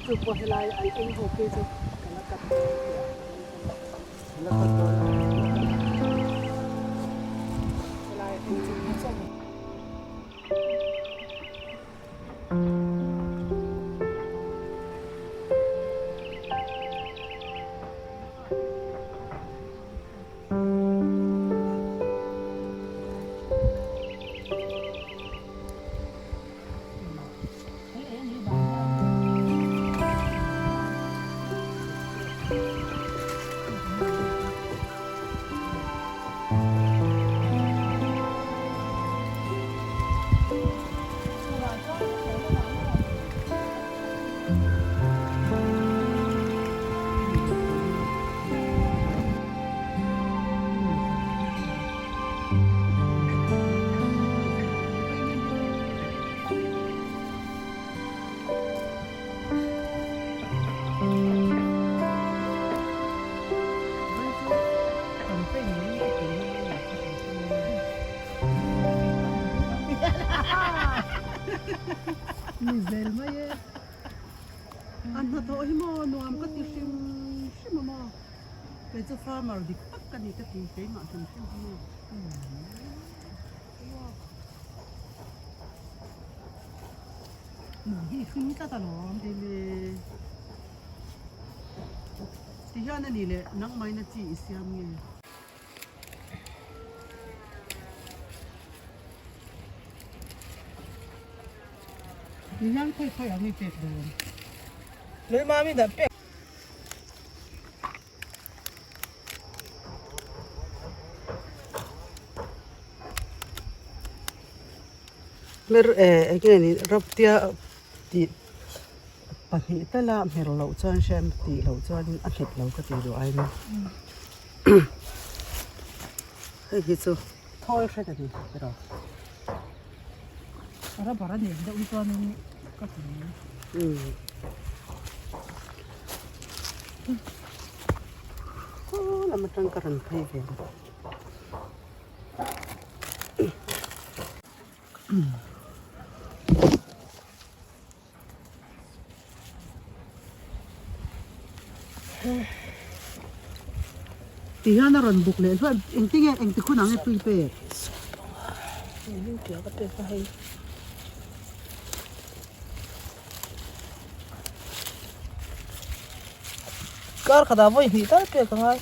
Chu pawh helai an eng ho phei chu ka la cut dawn tia ka la cut dawn a helai eng chu a chawm. Ni zel mai e. A hnathawh hi maw nuam ka ti hrim hrim a maw. Kei chu farmer dik tak ka ni ka ti keimah hrim hrim hi maw. Nuam hi i hring tlat alawm. Tili ti hian a ni leh nangmahina chi i siam nge. Ti hian khawi khawi ang i pek dawn. Lei mami dah pek. Hmer eh eng nge ni raptia tih pahnih tala hmer loh chuan hriat tih loh chuan a nghet lo ka ti duh ai maw hei hi chu thawl hret a ni erawh. Rubber a nih deuh hi chuanin ka ti mai. Khaw lam atang ka rawn phei ve a. Ti hian a rawn buk leh hluai engtinge engti hun ang e pui pek. Eng piah ka pek a hei. Kar khatah vawi hnih tal pek a ngai.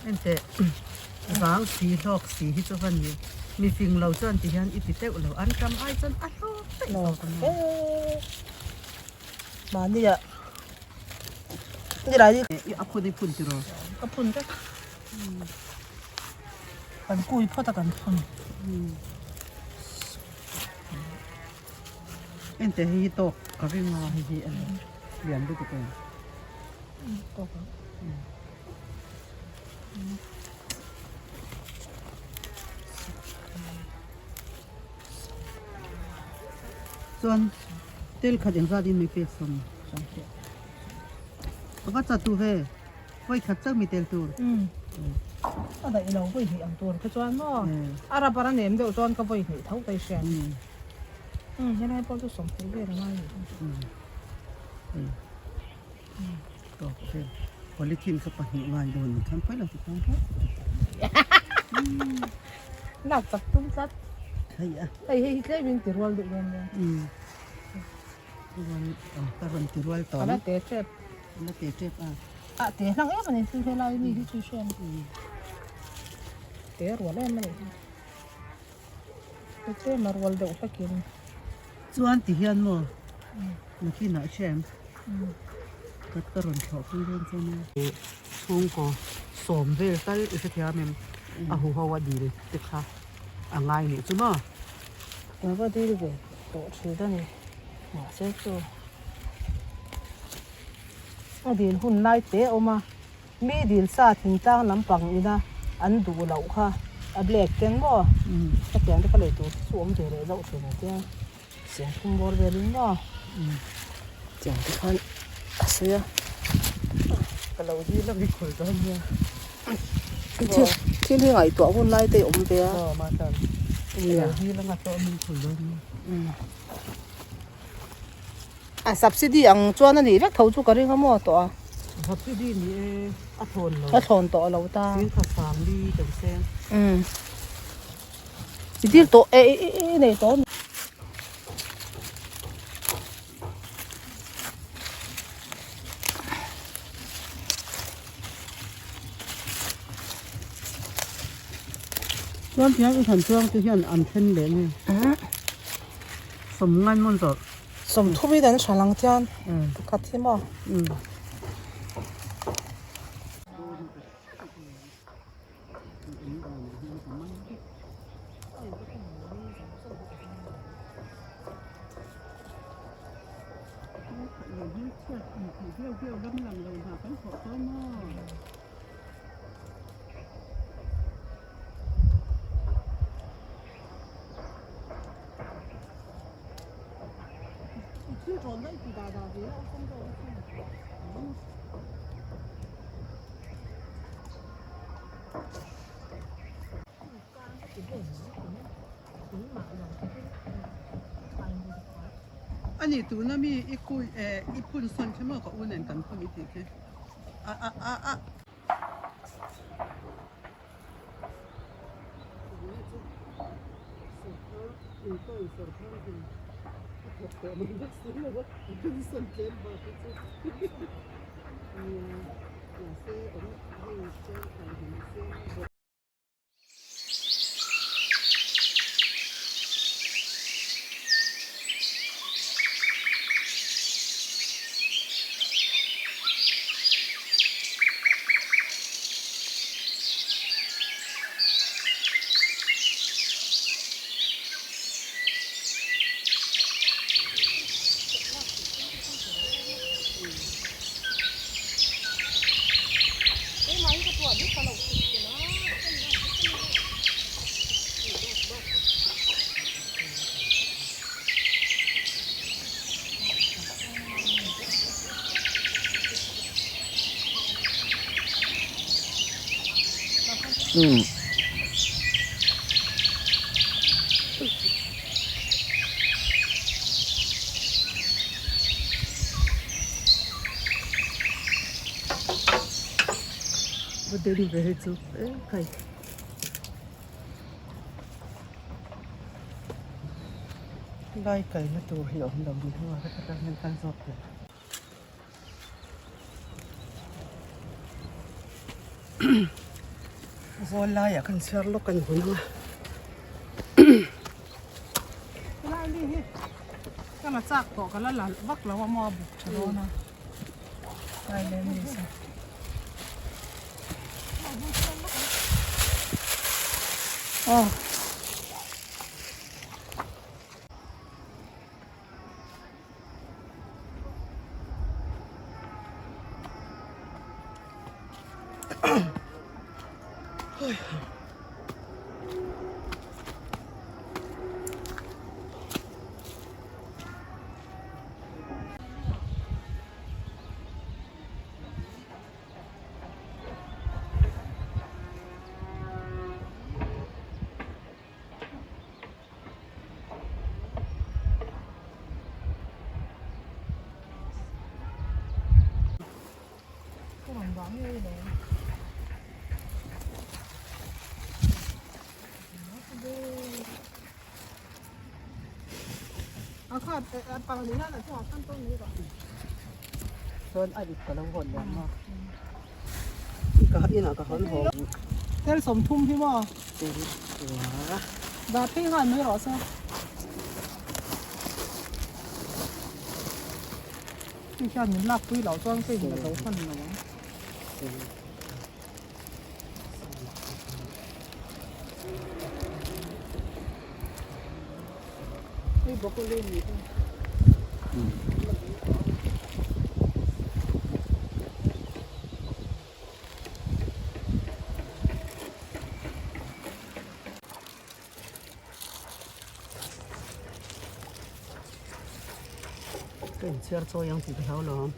Enteh vang si hlawk si hi chu va ni mi fing lo chuan ti hian i ti teuh lo an tam ai chuan a hlawk daih zawk a ni. Mahni ah nilai i a phun i phun tiraw? Ka phun vek. Kan kui phawt a kan phun. Enteh hei hi tawk ka ring a hei hi a lian lutuk em. Tawk ang. Chuan tel khat engzat in mi pek sawm. A va chatu ve. Vawi khat chauh mi tel tur. A daih lo vawi hnih ang tur kha chuan maw. A rubber a nem deuh chuan ka vawi hnih tho ka i hriat. Helai pawh chu sawmhnih vel a ngai ni. Tawk vel polythene kha pahnih ngai dawn ni khan pawi lo ti khan. Lak chak tum tlat. Hei hei hi tlem in ti rual duh dawn nia. Ka rawn ti rual tawh. A la te tep. A la te tep a. A te hlang em a ni chu helai mi hi chu hriat. Te rual em a ni. Te tlem a rual deuh hlekin. Chuan ti hian maw nakinah hriat em? Ka ka rawn thlawh pui dawn chuan a. Chhungkaw sawm vel tal i hrethiam em? A huho a dil te kha a ngai nih chu maw? Ka va dil ve tawh thin a ni. Mahse chu a dil hun lai te a awm a, mi dil sa thingtlang lampang ina an duh loh kha a black ten maw? Hetiang te kha lei tur te chu awm ve leh zauh thin a tia. Siamthum bawr velin maw tiang te khan a sawi a. Ka lo dil a mi khul dawn nia. Thil thil hi ngaihtuah hun lai te awm ve a. Aw matan. Ka lo dil anga tawh mi khul dawn nia. A subsidy ang chuan a nih vek tho chu ka ring a maw tawh a. Subsidy ni e a thlawn lo. A thlawn tawh lo ta. Singkhat sangli kan seng. I dil tawh e i nei tawh a mi. Chuan tiang i han chuang te hian an then leh nge sawmngai mawn zawh. Sawmthum in an hral ang chuan pakhat hi maw. Ani tuna mi i kui eh i phun sawn khi maw ka u nen kan phun i tih khi a a a a. Den ve hi chu e kai. Lai kaina tur hi awm lo ni ho a heta tang hian kal zawk teh. Zawl laiah kan chhiar lawk a ni hun ang a. Helai mi hi ka la chak tawh ka la la vak lo a maw a buk tha dawn a. Chuan a ip ka lo hawn leh ang a. Ka inah ka hawn haw. Tel 30 hi maw? Tel kua. Dah phei nghal mai rawh se. Hei hian min lak pui loh chuan ka in la zo hman lo ang. Hei broccoli ni hi. Ka inchhiar chawi ang tih ka hlau lo ang.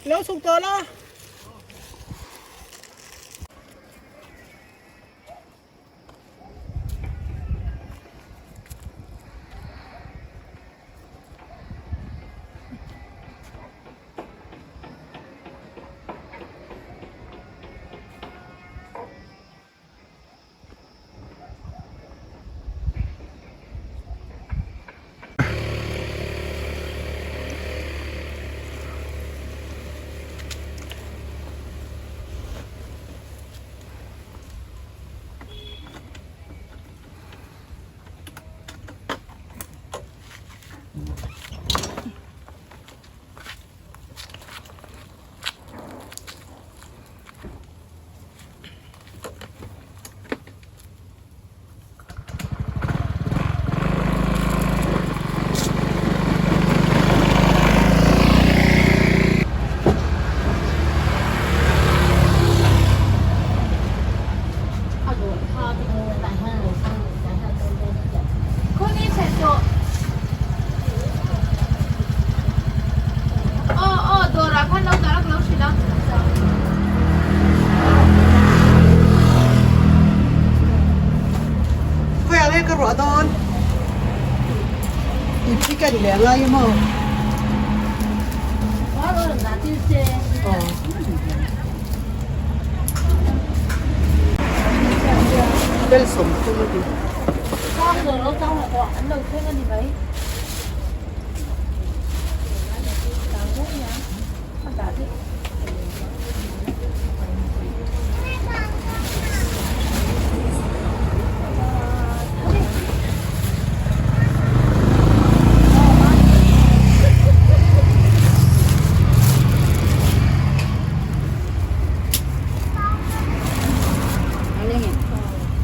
Lo chhuk tawh la. Khawiah nge ka ruah dawn? I phi ka ni leh ngai emaw? Bel 30 a ni.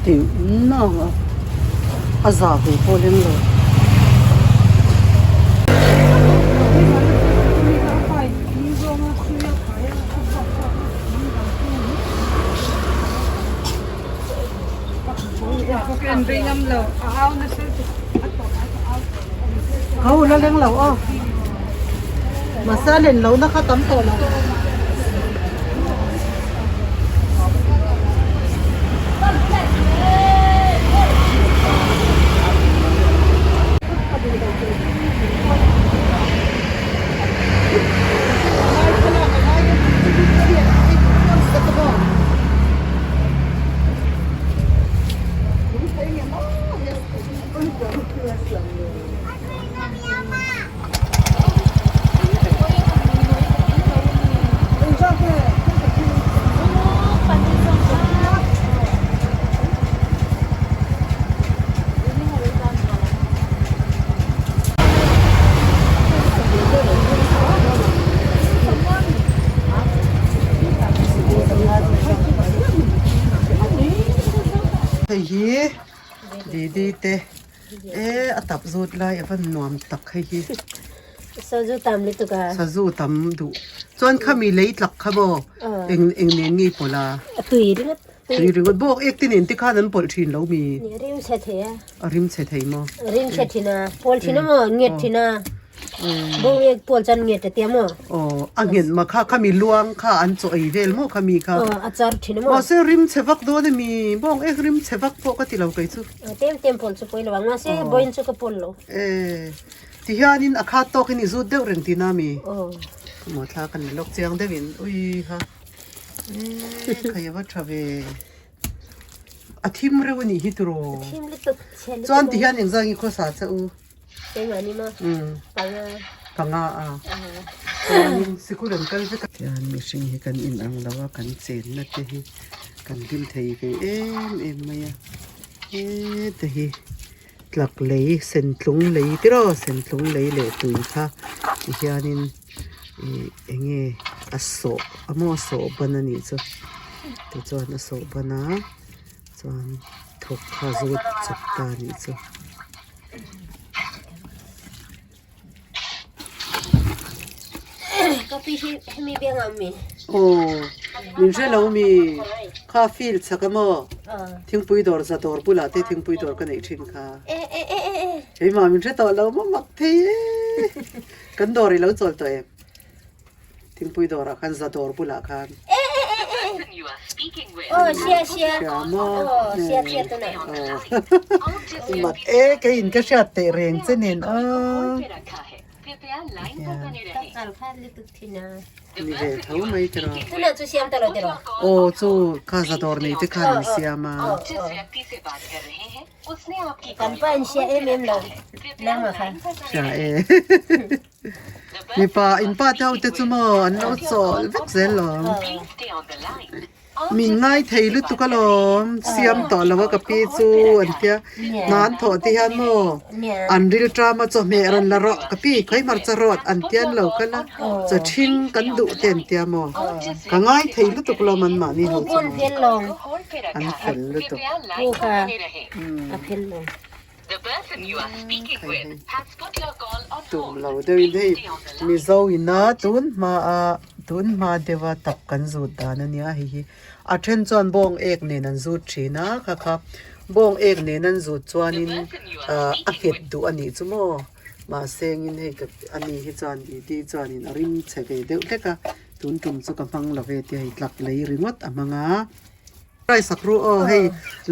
Tih nak a a zah ve pawh lem lo. Ho la leng lo aw mahse a len lohna kha tam tawh lo. Hei hi Didi te e a tap zut lai a van nuam tak hei hi. Sazu tam lutuk a. Sazu tam duh. Chuan khami lei tlak kha maw eng eng nen nge pawlh a? A tui ringawt. Tui ringawt bawk ek te nen te khan an pawlh thin lo mi? Ni rim chhe thei a. A rim chhe thei maw? Rim chhe thin a, pawl thin a maw, nget thin a. Bawng ek pawl chuan nget a tia maw? Aw, a nghet ma kha khami luang kha an chaw ei vel maw khami kha? Aw, a char thin a maw? Mahse rim chhe vak dawn a mi, bawng ek rim chhe vak pawh ka ti lo kei chu. Aw, tem tem pawl chu pawi lo ang, mahse bawiin chu ka pawl lo. E. Tihianin a khat tawkin i zut deuh reng tihna a mi? Maw thla kan la lawk chiang deuhin ui ha e khai a va tha ve. A thim reuh a nih hi tiraw? Chuan tihian engzah nge khawsa che u? Panga. Panga a. Chuanin sikul an kal vek a. Tihian mihring hi kan inang lo a, kan chenna te hi kan hlim thei ve em em mai a. Heta hi tlak lei sentlung lei tiraw sentlung lei leh tui kha tihianin ih eng nge a sawh a maw a sawh ban a nih chu tichuan a sawh ban a chuan thawk kha a zut chawp ta a nih chu. Aw min hre lo mi kha field chak a maw thingpui dawr za dawr bulah te thingpui dawr ka neih thin kha keimah min hre tawh lo maw mak thei e kan dawr i lo chawl tawh em thingpui dawrah khan za dawr bulah khan hria maw mak e keiin ka hriat teh reng che nen a ni ve tho mai tiraw aw chu kha za dawr nei te khan an siam a. Hria e. Mipa in pa te ho te chu maw an lo chawl vek zel lawm. Min ngai thei lutuk alawm siam tawh lo a ka pi chu an tia hna an thawh te hian maw an ril ṭam a chawhmeh rawn la rawh ka pi khawi hmarcha rawt an tian lo kal a chaw ṭhing kan duh te an tia maw ka ngai thei lutuk lawm an mahni ho chu maw an fel lutuk. Tum lo deuhin hei Mizo ina tun hma a tun hma deuha tap kan zut dan a nia hei hi a then chuan bawng ek nen an zut thin a kha kha bawng ek nen an zut chuanin ah a nghet duh a nih chu maw mahse engin hei ka ani hi chuan didi chuanin a rim chhe ve deuh hlek a tun tum chu ka hmang lo ve tia hei tlak lei ringawt a hmang a. Rai sak ru aw hei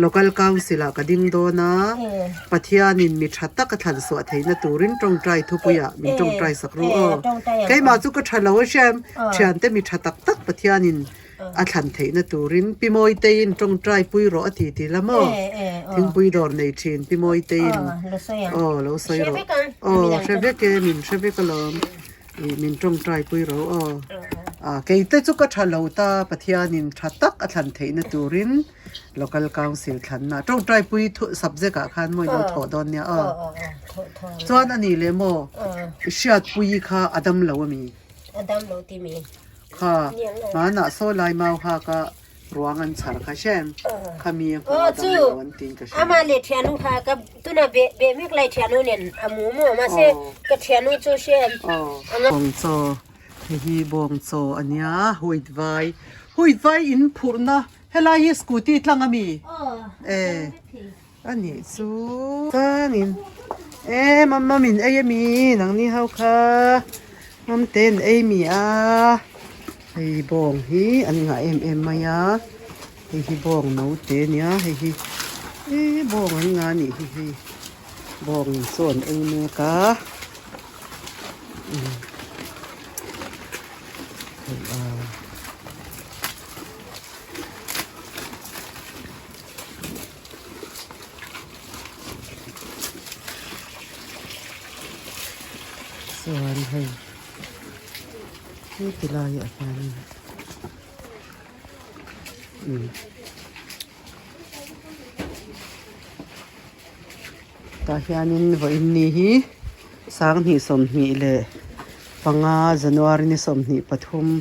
local council ah ka ding dawn a Pathianin mi tha tak a thlan suah theihna turin tawngtai thupuiah min tawngtai sak ru aw keimah chu ka tha lo a hriam thiante mi tha tak tak Pathianin a thlan theihna turin Pi Mawiteiin tawngtai pui rawh a ti ti la maw thingpui dawr nei thin Pi Mawiteiin aw lo sawi rawh aw hre vek e min hre vek alawm. Ih min tawngtai pui ro aw. Ah kei te chu ka tha lo ta Pathianin tha tak a thlan theihna turin Local Council thlanna tawngtai pui thu subject ah khan maw ilo thawh dawn nia aw. Chuan a nih leh maw i hriatpui kha a dam lo ami? A dam lo ti mi. Kha hmanah saw lai mau hak a Ruang an chhar kha hrem kha mi a hmu a dam lo an tiin ka hria. Ama le thianu kha ka tuna be be mek lai thianu nen a mu maw mahse ka thianu chu hrem. Bawng chaw hei hi bawng chaw a nia huit vai huit vai in phurhna helai hi scooty tlang ami e a nih chu chuanin e mamma min ei ami nangni ho kha mamte an ei mi a. Hei bawng hi an ngah em em mai a hei hi bawng naute a nia hei hi eee bawng an ngah a nih hi hei bawng chu an ei mek a umm hei a. Chuan hei. Heti laiah hianin umm tah hianin vawiin ni hi sanghnih 25 January ni 23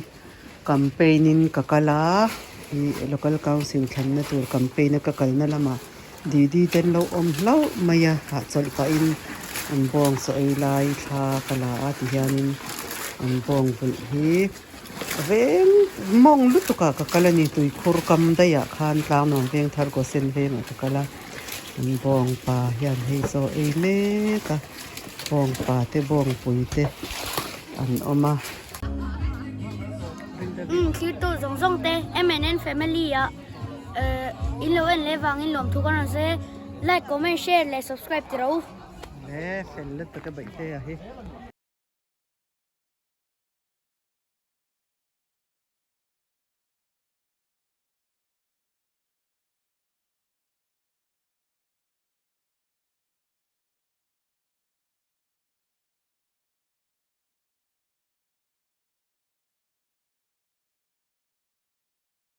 campaign in ka kal a ih local council thlanna tur campaign a ka kalna lamah Didi te an lo awm hlauh mai a hahchawlh pahin an bawng chaw ei lai thla ka la a ti hianin an bawng vulh hi veng mawng lutuk ah ka kal a ni tuikhur kam daih ah khan tlangnuam veng thar gosen veng ah ka kal a an bawng pa hian hei chaw ei mek a bawng pa te bawng pui te an awm a. Umm thlir tawh zawng zawng te MNN family ah. In lo en leh vangin lawmthu kan rawn sawi e. Like, comment, share leh subscribe ti rawh u. E fel lutuk a baihte a hi.